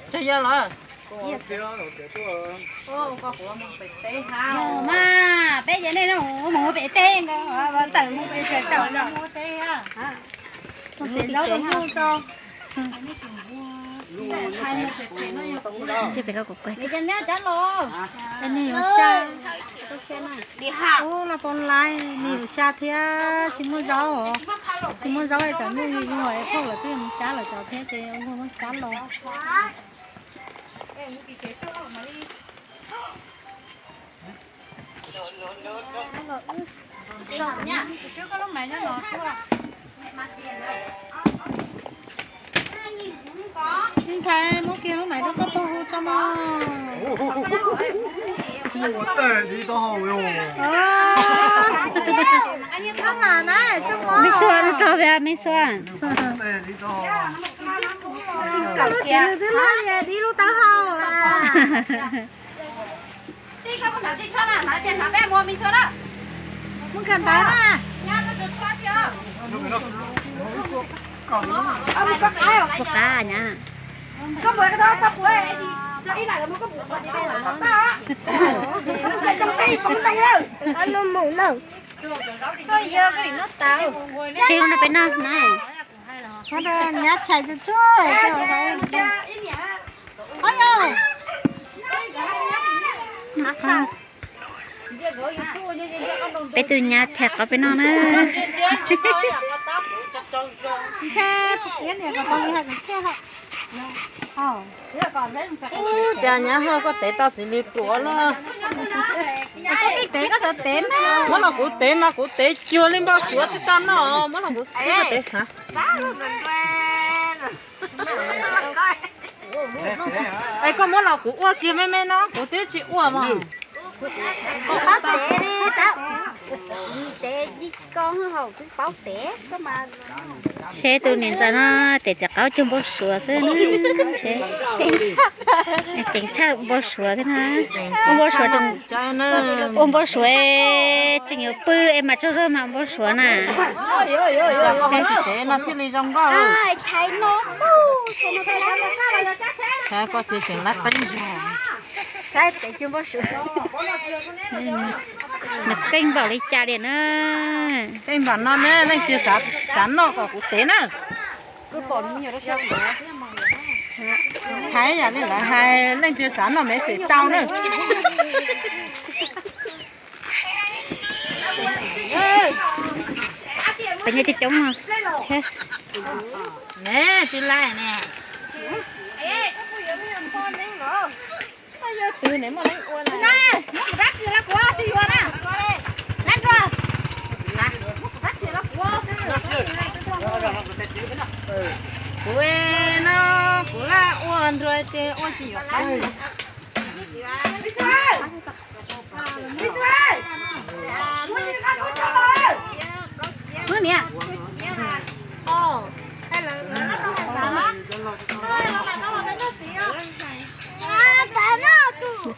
Tseg yog los. Mas peb ces nej no mus pem teb nkaus, tawm mus pem teb. Txev zaub rau nyuj tso. Peb cov neb cov los. Ub, los pom laiv nws yuav xya thiab tsis muaj zaub os. Tsis muaj zaub es cov nyuj yug es phauj lawv twb mus cab lawm cov thiab ces muaj cab los. Me ntxhais, muab kiag lub maiv rau koj pog hu tso mog. Me Xua no rog ve, Me Xua. Lub cev nws twb luaj li dib lub taub hau. Mus kawm ntawv na. Puas qab nyab? Lub mus na. Tseg lub no peb noj na. Nyab chais tsuj tsuag. Peb tus nyab chais qos peb noj na. Ntshe iab niam kom pog li hais kwv txhiaj hos. Ub, cas nyab Hawj koj tev tau txiv lws ruam los. Muab los kuv tev mas kuv tev cuag li npau suav twb tau noj, muab los kuv tev. Es koj muab los kuv ua kiag me me no, kuv twb tsis ua mas. Koj paub tev li, tev li ko haum twb paub tev koj mas. Seb tus niam ntxawm no tes txiv qaub cuag npau suav xwb na. Ceev tshaj npau suav thiab na. Ua npau suav, ua npau suav tseem yuav pw es mas tsaug zog mas ua npau suav na. Saib koj tseem lab teeb zog. Saib tes cuag npau suav. Nws qeej npaum li cas li na. Qeej npaum no ne, leej twg xav noj kom kuv tev na. Hais yam li lawv hais, leej twg xav noj me xes tau na. Peb nyob coob coob no. Ne, twb laij ne. Kuv no, kuv laj ua nruas ces ua tsis yuav qab.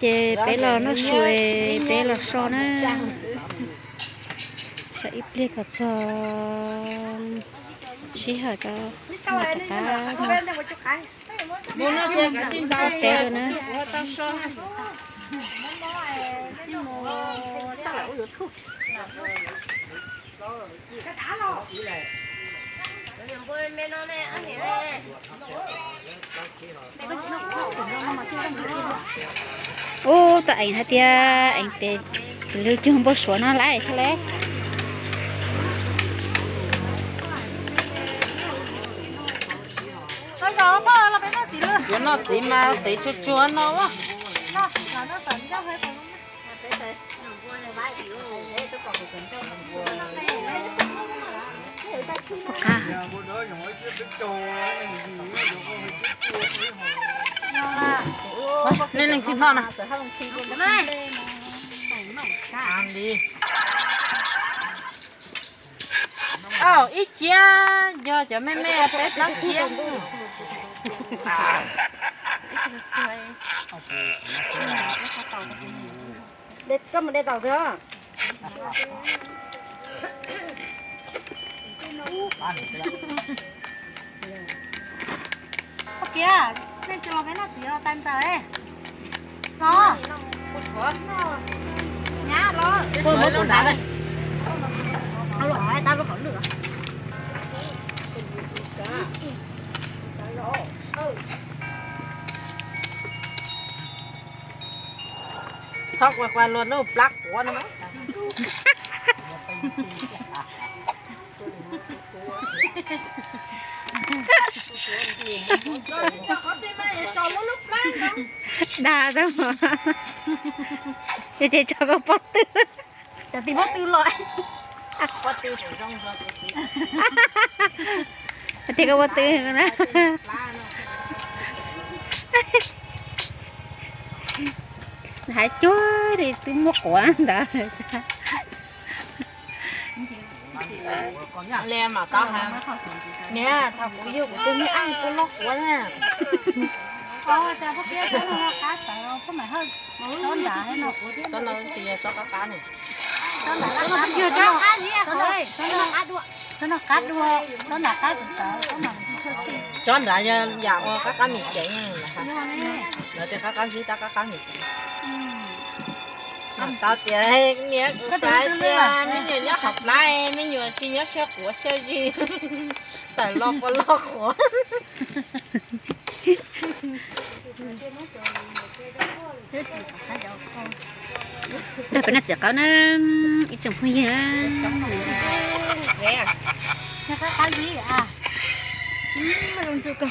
Ces peb los noj su, peb los so na. So ib pliag kom txog sij hawm rov qab no. Teb na. Ub, tau eev hais tias eev tes txiv lws cuag npau suav no lawm thiab le. Yuav noj txiv mas tes tsuag tsuag no. Nej leej twg noj na? Au, ib ciab yog cov me me peb plaub ciab. Koj mus de tau kawg. Kiag, Nej tsis los peb noj txiv los tas ntawd. Los, nyab los. Tab lub qhov lwj. Txhob ua qua luag lub plab quav no. Dag tau, ces ces tso koj pob tw. Cov tij pob tw los. Tias koj pob tw na. Hais cuag li twb muab quav ntawd. Li mam tau hais, niam, thaum kuv yug kuv tus me ab kuv loj quav na. Tsob no tsis yog tsob qab qab ne. Tsob nrad yog yam ua qab qab mis ceev, lawv tias qab qab zib tab qab qab mis ceev. Tau tias niam kuv xav tias me nyuam nyob qhov plab, me nyuam tsis nyob xyaw quav xyaw zis, tawm los quav los quav. Peb noj txiv qaub na, ib tsoom phooj ywg. Noj txiv qaub,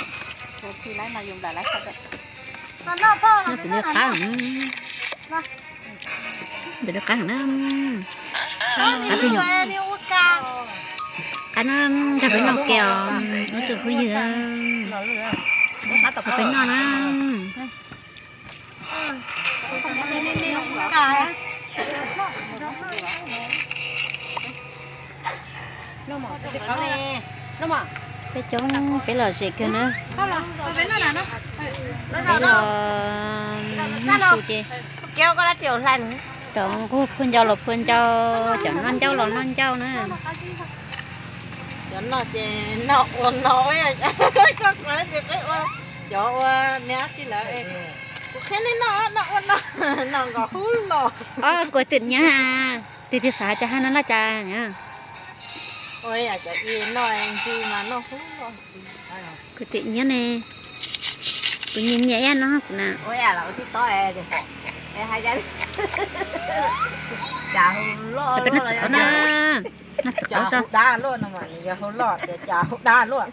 ntawm lub qab na. Qab twg yog? Qab na, nrog peb noj ke os, ib tsoom phooj ywg. Nrog peb noj na. Peb coob, peb lom zem kawg na. Peb los noj su ces cov nquag phua ncau los phua ncau, cov noj ncauj los noj ncauj na. Cov noj ces noj ua no, koj qhov ces peb ua, cov ua niam tsis lawv, kuv qhia nej noj, noj ua no, noj nkaus hub los. Os, kuv twm nyiam, twb twb xav cas hais no laj cas. Ua yam cov i noj ntsis mas noj hub los. Kuv twm nyiam ne, kuv nyiam nyiam ib no kuv na. Peb noj txiv qaub na, noj txiv qaub tso. Dab luaj no mas nws yog hau loj tias cas hau dab luaj.